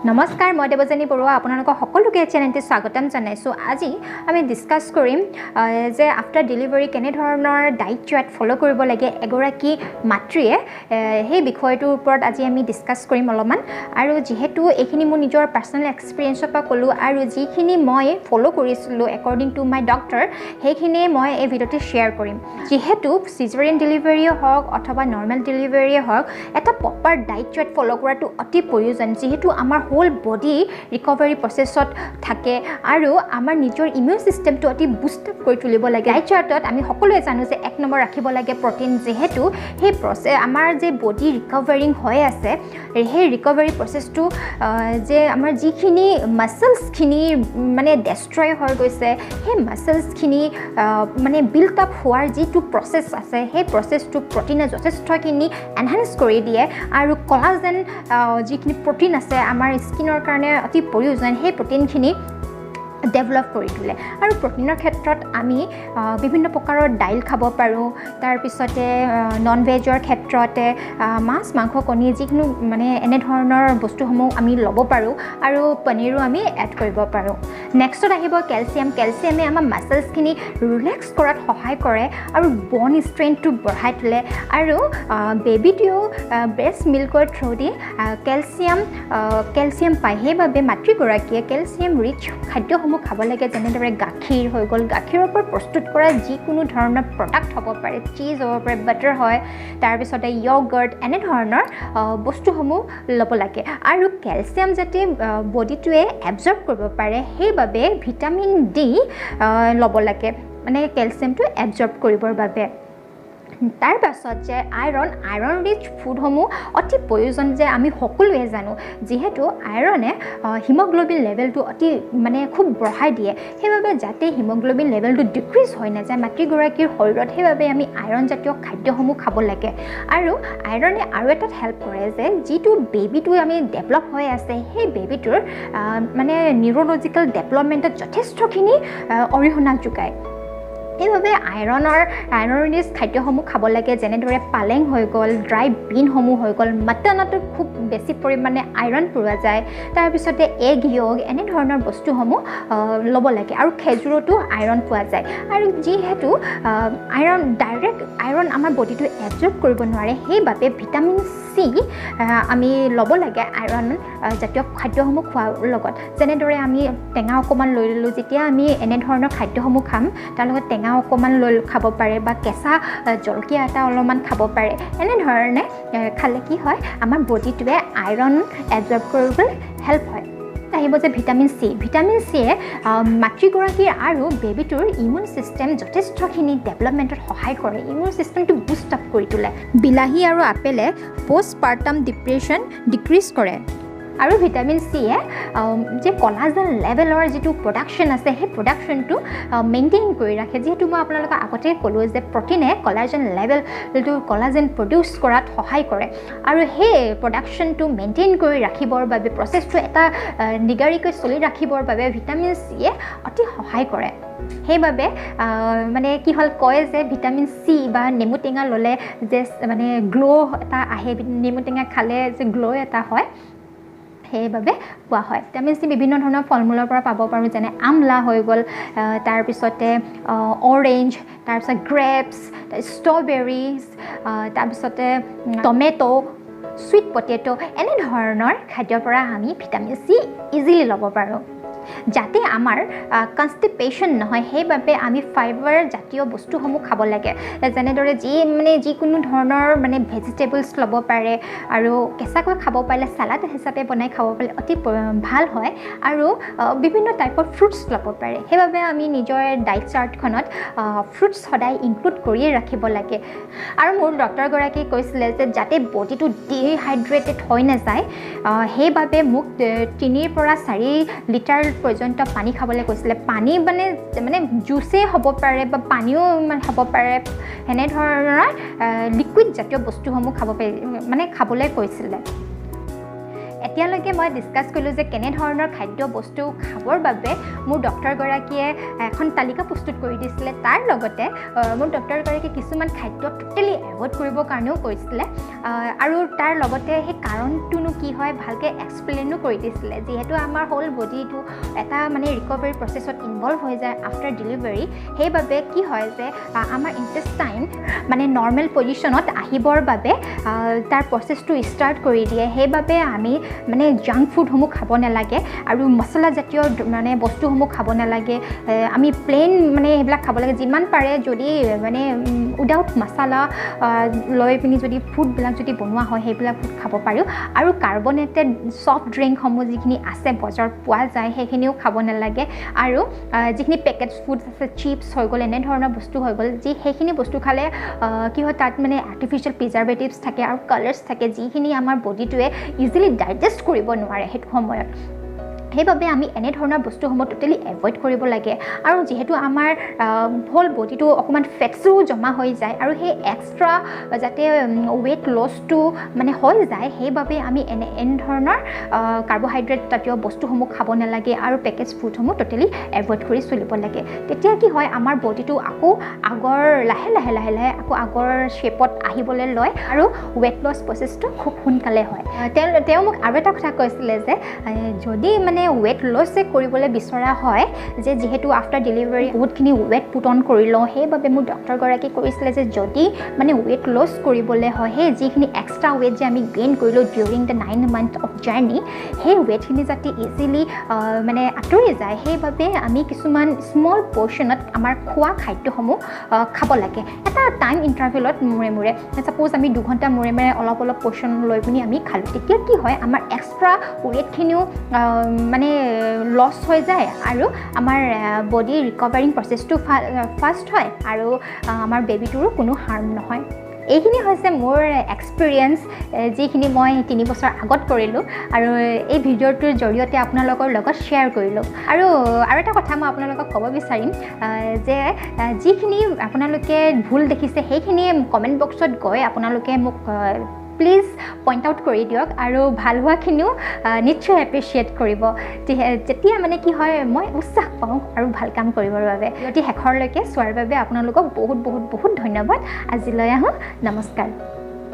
নমস্কাৰ, মই দেৱযানী বৰুৱা, আপোনালোকক সকলোকে চেনেলটি স্বাগতম জনাইছোঁ। আজি আমি ডিছকাছ কৰিম যে আফটাৰ ডেলিভাৰী কেনেধৰণৰ ডাইট চাৰ্ট ফ'ল' কৰিব লাগে এগৰাকী মাতৃয়ে, সেই বিষয়টোৰ ওপৰত আজি আমি ডিছকাছ কৰিম অলপমান। আৰু যিহেতু এইখিনি মোৰ নিজৰ পাৰ্চনেল এক্সপিৰিয়েঞ্চৰ পৰা ক'লোঁ আৰু যিখিনি মই ফ'ল' কৰিছিলোঁ একৰ্ডিং টু my doctor, সেইখিনিয়ে মই এই ভিডিঅ'টো শ্বেয়াৰ কৰিম। যিহেতু চিজাৰিয়ান ডেলিভাৰীয়ে হওক অথবা নৰ্মেল ডেলিভাৰীয়ে হওক, এটা প্ৰপাৰ ডাইট চাৰ্ট ফ'ল' কৰাটো অতি প্ৰয়োজন, যিহেতু আমাৰ হোল বডি ৰিকভাৰী প্ৰচেছত থাকে আৰু আমাৰ নিজৰ ইমিউন ছিষ্টেমটো অতি বুষ্ট আপ কৰি তুলিব লাগে। ডাইট চাৰ্টত আমি সকলোৱে জানো যে 1 নম্বৰ ৰাখিব লাগে প্ৰ'টিন, যিহেতু সেই আমাৰ যে বডি ৰিকভাৰিং হৈ আছে, সেই ৰিকভাৰী প্ৰচেছটো যে আমাৰ যিখিনি মাছলছখিনি মানে ডেষ্ট্ৰয় হৈ গৈছে, সেই মাছলছখিনি মানে বিল্ড আপ হোৱাৰ যিটো প্ৰচেছ আছে, সেই প্ৰচেছটো প্ৰ'টিনে যথেষ্টখিনি এনহেঞ্চ কৰি দিয়ে। আৰু কলাজেন যিখিনি প্ৰ'টিন আছে আমাৰ স্কিনৰ কাৰণে অতি প্ৰয়োজন, সেই প্ৰ'টিনখিনি ডেভেলপ কৰি তোলে। আৰু প্ৰ'টিনৰ ক্ষেত্ৰত আমি বিভিন্ন প্ৰকাৰৰ দাইল খাব পাৰোঁ, তাৰপিছতে নন ভেজৰ ক্ষেত্ৰতে মাছ, মাংস, কণী যিকোনো মানে এনেধৰণৰ বস্তুসমূহ আমি ল'ব পাৰোঁ আৰু পনীৰো আমি এড কৰিব পাৰোঁ। নেক্সটত আহিব কেলছিয়াম। কেলছিয়ামে আমাৰ মাছলছখিনি ৰিলেক্স কৰাত সহায় কৰে আৰু বন ষ্ট্ৰেংথটো বঢ়াই তোলে। আৰু বেবীটোৱেও ব্ৰেষ্ট মিল্কৰ থ্ৰুদি কেলছিয়াম পায়, সেইবাবে মাতৃগৰাকীয়ে কেলছিয়াম ৰিচ খাদ্যসমূহ খাব লাগে, যেনেদৰে গাখীৰ হৈ গ'ল, গাখীৰৰ পৰা প্ৰস্তুত কৰা যিকোনো ধৰণৰ প্ৰডাক্ট হ'ব পাৰে, চীজ হ'ব পাৰে, বাটাৰ হয়, তাৰপিছতে য়গাৰ্ট, এনেধৰণৰ বস্তুসমূহ ল'ব লাগে। আৰু কেলছিয়াম যাতে বডিটোৱে এবজৰ্ব কৰিব পাৰে, সেইবাবে ভিটামিন ডি ল'ব লাগে, মানে কেলছিয়ামটো এবজৰ্ব কৰিবৰ বাবে। তাৰ পাছত যে আইৰণ ৰিচ ফুডসমূহ অতি প্ৰয়োজন, যে আমি সকলোৱে জানো, যিহেতু আইৰণে হিমগ্ল'বিন লেভেলটো অতি মানে খুব বঢ়াই দিয়ে। সেইবাবে যাতে হিমগ্ল'বিন লেভেলটো ডিক্ৰিজ হৈ নাযায় মাতৃগৰাকীৰ শৰীৰত, সেইবাবে আমি আইৰণজাতীয় খাদ্যসমূহ খাব লাগে। আৰু আইৰণে আৰু এটাত হেল্প কৰে যে যিটো বেবীটো আমি ডেভেলপ হৈ আছে, সেই বেবীটোৰ মানে নিউৰ'লজিকেল ডেভেলপমেণ্টত যথেষ্টখিনি অৰিহণা যোগায়। সেইবাবে আইৰণ ৰিচ খাদ্যসমূহ খাব লাগে, যেনেদৰে পালেং হৈ গ'ল, ড্ৰাই বিনসমূহ হৈ গ'ল, মাটনতো খুব বেছি পৰিমাণে আইৰণ পোৱা যায়, তাৰপিছতে এগ য়গ, এনেধৰণৰ বস্তুসমূহ ল'ব লাগে। আৰু খেজুৰতো আইৰণ পোৱা যায়। আৰু যিহেতু আইৰণ ডাইৰেক্ট আইৰণ আমাৰ বডিটো এবজৰ্ব কৰিব নোৱাৰে, সেইবাবে ভিটামিন চি আমি ল'ব লাগে আইৰণ জাতীয় খাদ্যসমূহ খোৱাৰ লগত। যেনেদৰে আমি টেঙা অকণমান লৈ ল'লোঁ, যেতিয়া আমি এনেধৰণৰ খাদ্যসমূহ খাম তাৰ লগত টেঙা অকণমান লৈ খাব পাৰে বা কেঁচা জলকীয়া এটা অলপমান খাব পাৰে। এনেধৰণে খালে কি হয়, আমাৰ বডিটোৱে আইৰণ এবজৰ্ব কৰিবলৈ হেল্প হয়। আহিব যে ভিটামিন চি। ভিটামিন চিয়ে মাতৃগৰাকীৰ আৰু বেবীটোৰ ইমিউন ছিষ্টেম যথেষ্টখিনি ডেভেলপমেণ্টত সহায় কৰে, ইমিউন ছিষ্টেমটো বুষ্ট আপ কৰি তোলে। বিলাহী আৰু আপেলে পষ্টপাৰ্টাম ডিপ্ৰেশ্যন ডিক্ৰিজ কৰে। আৰু ভিটামিন চিয়ে যে কলাজেন লেভেলৰ যিটো প্ৰডাকশ্যন আছে, সেই প্ৰডাকশ্যনটো মেইনটেইন কৰি ৰাখে। যিহেতু মই আপোনালোকক আগতেই ক'লোঁ যে প্ৰ'টিনে কলাজেন লেভেলটো কলাজেন প্ৰডিউচ কৰাত সহায় কৰে আৰু সেই প্ৰডাকশ্যনটো মেইনটেইন কৰি ৰাখিবৰ বাবে, প্ৰচেছটো এটা নিগাৰিকৈ চলি ৰাখিবৰ বাবে ভিটামিন চিয়ে অতি সহায় কৰে। সেইবাবে মানে কি হ'ল, কয় যে ভিটামিন চি বা নেমু টেঙা ল'লে যে মানে গ্ল' এটা আহে, নেমু টেঙা খালে যে গ্ল' এটা হয়, সেইবাবে কোৱা হয়। ভিটামিন চি বিভিন্ন ধৰণৰ ফল মূলৰ পৰা পাব পাৰোঁ, যেনে আমলা হৈ গ'ল, তাৰপিছতে অৰেঞ্জ, তাৰপিছত গ্ৰেপছ, ষ্ট্ৰবেৰিজ, তাৰপিছতে টমেট', চুইট পটেট', এনেধৰণৰ খাদ্যৰ পৰা আমি ভিটামিন চি ইজিলি ল'ব পাৰোঁ। যাতে আমাৰ কনষ্টিপেশ্যন নহয়, সেইবাবে আমি ফাইবাৰ জাতীয় বস্তুসমূহ খাব লাগে, যেনেদৰে যিকোনো ধৰণৰ মানে ভেজিটেবলছ ল'ব পাৰে আৰু কেঁচাকৈ খাব পাৰিলে চালাড হিচাপে বনাই খাব পাৰিলে অতি ভাল হয়। আৰু বিভিন্ন টাইপৰ ফ্ৰুটছ ল'ব পাৰে, সেইবাবে আমি নিজৰ ডাইট চাৰ্টখনত ফ্ৰুটছ সদায় ইনক্লুড কৰিয়ে ৰাখিব লাগে। আৰু মোৰ ডক্টৰগৰাকীয়ে কৈছিলে যে যাতে বডিটো ডিহাইড্ৰেটেড হৈ নাযায়, সেইবাবে মোক 3 পৰা 4 লিটাৰ পৰ্যন্ত পানী খাবলৈ কৈছিলে। পানী মানে মানে জুচেই হ'ব পাৰে বা পানীও হ'ব পাৰে, সেনেধৰণৰ লিকুইড জাতীয় বস্তুসমূহ খাব পাৰি, মানে খাবলৈ কৈছিলে। এতিয়ালৈকে মই ডিছকাছ কৰিলোঁ যে কেনেধৰণৰ খাদ্য বস্তু খাবৰ বাবে মোৰ ডক্টৰগৰাকীয়ে এখন তালিকা প্ৰস্তুত কৰি দিছিলে। তাৰ লগতে মোৰ ডক্টৰগৰাকীয়ে কিছুমান খাদ্য টোটেলি এভইড কৰিবৰ কাৰণেও কৈছিলে আৰু তাৰ লগতে সেই কাৰণটোনো কি হয় ভালকৈ এক্সপ্লেইনো কৰি দিছিলে। যিহেতু আমাৰ হোল বডিটো এটা মানে ৰিকভাৰী প্ৰচেছত ইনভল্ভ হৈ যায় আফটাৰ ডেলিভাৰী, সেইবাবে কি হয় যে আমাৰ ইণ্টেষ্টাইন মানে নৰ্মেল পজিশ্যনত আহিবৰ বাবে তাৰ প্ৰচেছটো ষ্টাৰ্ট কৰি দিয়ে। সেইবাবে আমি মানে জাংক ফুডসমূহ খাব নালাগে আৰু মছলাজাতীয় মানে বস্তুসমূহ খাব নালাগে। আমি প্লেইন মানে সেইবিলাক খাব লাগে যিমান পাৰে, যদি মানে উইদাউট মছলা লৈ পিনি যদি ফুডবিলাক যদি বনোৱা হয় সেইবিলাক ফুড খাব পাৰোঁ। আৰু কাৰ্বনেটেড ছফ্ট ড্ৰিংকসমূহ যিখিনি আছে বজাৰত পোৱা যায় সেইখিনিও খাব নালাগে। আৰু যিখিনি পেকেজ ফুড আছে, চিপছ হৈ গ'ল, এনেধৰণৰ বস্তু হৈ গ'ল, যি সেইখিনি বস্তু খালে কি হয় তাত মানে আৰ্টিফিচিয়েল প্ৰিজাৰ্ভেটিভছ থাকে আৰু কালাৰ্ছ থাকে যিখিনি আমাৰ বডিটোৱে ইজিলি ডাইজেষ্ট কৰিব নোৱাৰে সেইটো সময়ত। সেইবাবে আমি এনেধৰণৰ বস্তুসমূহ টোটেলি এভইড কৰিব লাগে। আৰু যিহেতু আমাৰ হোল বডিটো অকণমান ফেটছো জমা হৈ যায় আৰু সেই এক্সট্ৰা যাতে ৱেইট লছটো মানে হৈ যায়, সেইবাবে আমি এনেধৰণৰ কাৰ্বহাইড্ৰেট জাতীয় বস্তুসমূহ খাব নালাগে আৰু পেকেজ ফুডসমূহ টোটেলি এভইড কৰি চলিব লাগে। তেতিয়া কি হয় আমাৰ বডিটো আকৌ আগৰ লাহে লাহে লাহে লাহে আকৌ আগৰ শ্বেপত আহিবলৈ লয় আৰু ৱেইট লছ প্ৰচেছটো খুব সোনকালে হয়। তেওঁ মোক আৰু এটা কথা কৈছিলে যে যদি মানে ৱেইট লছ কৰিবলৈ বিচৰা হয়, যে যিহেতু আফটাৰ ডেলিভাৰী বহুতখিনি ৱেইট পুট অন কৰি লওঁ, সেইবাবে মোক ডক্টৰগৰাকীয়ে কৈছিলে যে যদি মানে ৱেইট লছ কৰিবলৈ হয়, সেই যিখিনি এক্সট্ৰা ৱেইট যে আমি গেইন কৰিলোঁ during the 9 month of journey, সেই ৱেইটখিনি যাতে ইজিলি মানে আঁতৰি যায়, সেইবাবে আমি কিছুমান স্মল পৰ্চনত আমাৰ খোৱা খাদ্যসমূহ খাব লাগে এটা টাইম ইণ্টাৰভেলত মূৰে মূৰে। ছাপ'জ আমি 2 ঘণ্টা মূৰে মূৰে অলপ অলপ পৰ্চন লৈ পিনি আমি খালোঁ, তেতিয়া কি হয় আমাৰ এক্সট্ৰা ৱেইটখিনিও মানে লছ হৈ যায় আৰু আমাৰ বডি ৰিকভাৰিং প্ৰচেছটো ফাষ্ট হয় আৰু আমাৰ বেবীটোৰো কোনো হাৰ্ম নহয়। এইখিনি হৈছে মোৰ এক্সপিৰিয়েঞ্চ যিখিনি মই 3 বছৰ আগত কৰিলোঁ আৰু এই ভিডিঅ'টোৰ জৰিয়তে আপোনালোকৰ লগত শ্বেয়াৰ কৰিলোঁ। আৰু এটা কথা মই আপোনালোকক ক'ব বিচাৰিম যে যিখিনি আপোনালোকে ভুল দেখিছে সেইখিনি কমেণ্ট বক্সত গৈ আপোনালোকে মোক প্লিজ পইণ্ট আউট কৰি দিয়ক আৰু ভাল হোৱাখিনিও নিশ্চয় এপ্ৰিচিয়েট কৰিব। যেতিয়া মানে কি হয় মই উৎসাহ পাওঁ আৰু ভাল কাম কৰিবৰ বাবে। অতি শেষৰলৈকে চোৱাৰ বাবে আপোনালোকক বহুত বহুত বহুত ধন্যবাদ। আজিলৈ আহোঁ, নমস্কাৰ।